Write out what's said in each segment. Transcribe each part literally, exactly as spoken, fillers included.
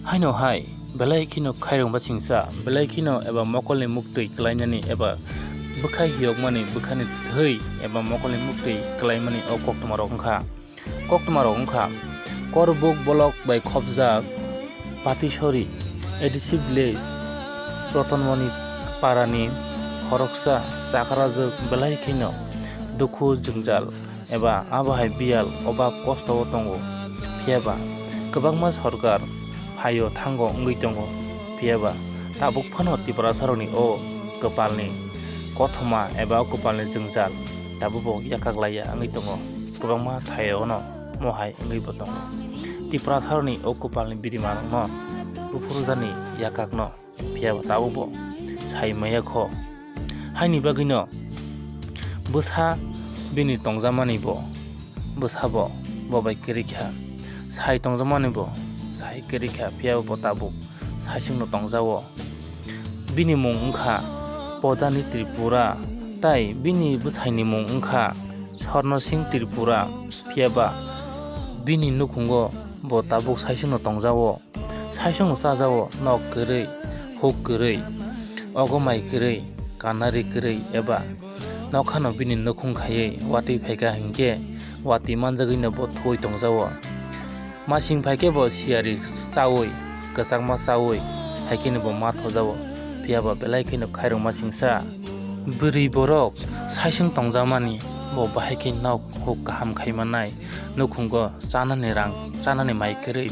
Haino hai, belai kheno khairokma singsa, belai kheno eba mokolni muktwi kwlainani eba bwkhai hiyokmani bwkhani thwi eba mokolni muktwi kwlaimani o koktwmarok wngkha. Koktwmarok wngkha Korbuk block bai khopjak Patisori A D C village Rotonmoni parani khoroksa chakrajwk belai kheno dukhu jwngjal eba abo hai biyal obab kosto o tongo. Phiyaba kwbangma sorkar phaio thango wngwi tongo. Phiyaba tabuk phano Tiprasarokni o kwpalni kothoma eba o kwpalni jwngjal tabukbo yakaklaiya wngwi tongo. Kwbangma thaio no mohai wngwibo tongo. Tiprasarokni o kwpalni birimanokno buphurjani yakakno phiyaba tabukbo sai maya kho. Haini bagwino bwsa bini tongjakmani bo, bwsabo bo bai kwrwi kha, sai tongjakmani bo sai kwrwi kha, phiyaba bo tabuk saichungno tongjago. Bini mung wngkha Podani Tripura, tai bini bwsaini mung wngkha Swarno Singh Tripura, phiyaba bini nukhungo bo tabuk saichungno tongjago. Saichung chajago nok kwrwi, huk kwrwi, ogo mai kwrwi, kanari kwrwi eba nokhano bini nukhung khaiwi watwi phaikha hinkhe watwi manjagwino bo thuwi tongjago. Masing phaikhe bo siyari chawi, kwchangma chawi, haikheno bo ma thojago. Phiyaba belai kheno khairokma singsa. Bwrwi borok saichung tongjakmani bo bahai khe nok huk kaham khai mannai, nukhungo chanani rang, chanani mai kwrwi,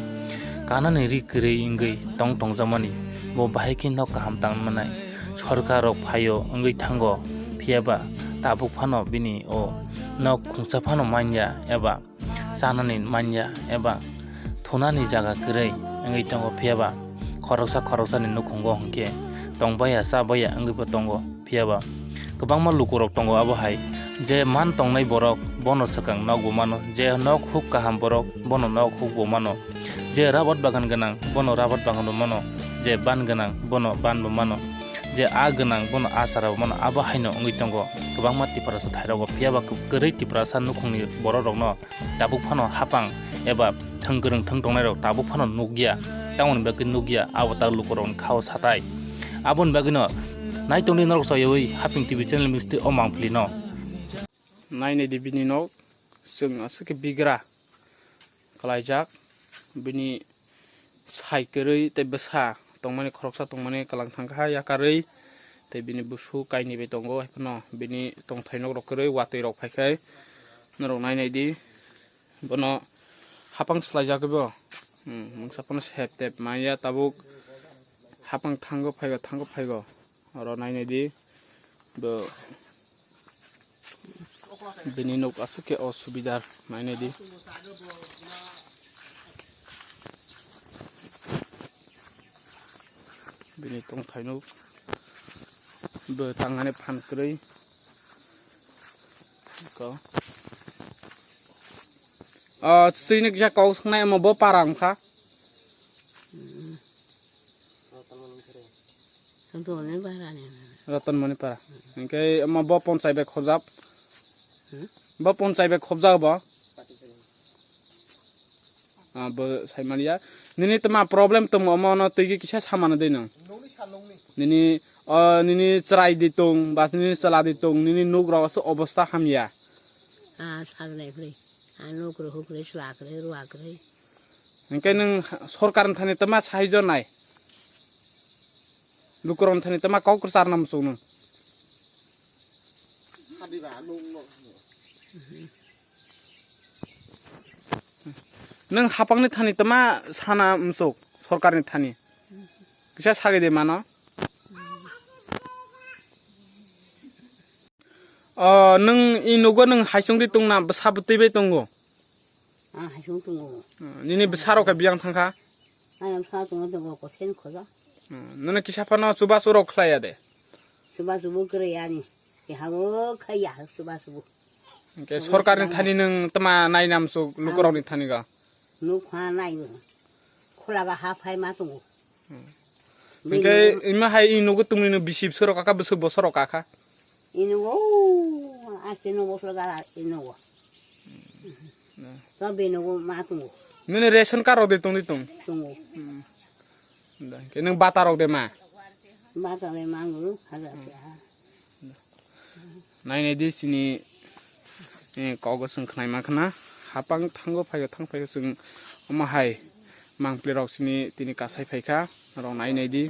kanani ri kwrwi wngwi tong tongjakmani bo bahai khe nok kaham tang mannai. Sorkar rok phaio wngwi thango, phiyaba tabuk phano bini o nok khungsa phano manya eba chanani manya eba thunani jaga kwrwi wngwi tongo, phiyaba khoroksa khoroksani nukhungo hinkhe tongbaiya chabaiya wngwibo tongo, phiyaba kwbangma lukurok tongo abo hai je man tongnai borok bono swkang nokbo mano, je nok huk kaham borok bono nok hukbo mano, je rabat bagan gwnang bono rabat baganbo mano, je ban gwnang bono banbo mano, je a gwnang bono a charabo mano, abo haino wngwi tongo kwbangma Tiprasa thairogo, phiyaba kwrwi Tiprasa nukhungni bororokno tabuk phano hapang eba thwng kwrwng thwng tongnairok tabuk phano nukya. Tamoni bagwi nukya, abo tak lukurokni khao satai. Aboni bagwino naitongdi norok chaywi Haping T V channel mistwi o mangpili no. Nainai di bini nok, chwng aswk khe bigra kalaijak. Bini sai kwrwi tei bwsa tongmani, khoroksa tongmani kwlang thangkha yakarwi, tei bini busu kainwi bai tongo, haiphano bini tongthai nok rok kwrwi watwi rok phaikhai norok nainai di. Bono hapang swlaijak bo. Hmm, mungsa phano sep tep manya tabuk. Hapang thango phaigo, thango phaigo. Oro nainai di. Bo bini nok aswk khe osubidar nainai di. Bini tongthai nuk bo tangani phan kwrwi. Ko. Ah, sini kisa kau sangnai mo bo para wngkha. Ratan Moni para. Hinkhe mo bo ponchai bai khobjak. Hmm? Bo ponchai bai khobjak bo. Ah, bo sai manya. Nini tma problem tong omo no twi kisa samano de nang. Nini, ah, nini chwrai di tong, bas nini chwla di tong, nini nuk rok se obosta hamya. Ah, sagnai phri. Ah, nuk rok huk rok swak rok, ruak rok. Hinkhe nwng sorkar ni thani tma sahaijo nai. Lukurok thani tma kok kwchar na muchung nung. Nung hapang ni thani tma sana muchuk sorkar ni thani. Kisa sagi de mano. O, nung i nugo nung haisung di tong na bwsa bwtwi bai tongo. Ah, haisung tongo. Nini bwsa rok khe biyang thangkha. Ani bwsa tongo tongo kosen khoja. Nini kisa phano chubachu rok khlaiya de. Chubachu bo kwrwi ani. Kehabo khaiya chubachu bo. Hwnkhe sorkar ni thani nung tma nainam chuk lukurok ni thani ga. Nuk ha nai. Khula ba ha phai ma tongo. Hwnkhe ima hai i nugo tongni no bisi bwswk rok kha, bwswk bosor rok kha. Inogo, aste no bosor gara inogo. To binogo ma tungo. Nini ration card rok de tong di tong. Tungo. Da, hwnkhe nwng bata rok de ma? Bata le mango, hajar keha. Nai nai di chini, eh, kogo chwng khnai ma khna. Hapang thango phaigo thang phaigo chwng omo hai mangpli rok chini tini kasai phaikha. Rok nai nai di.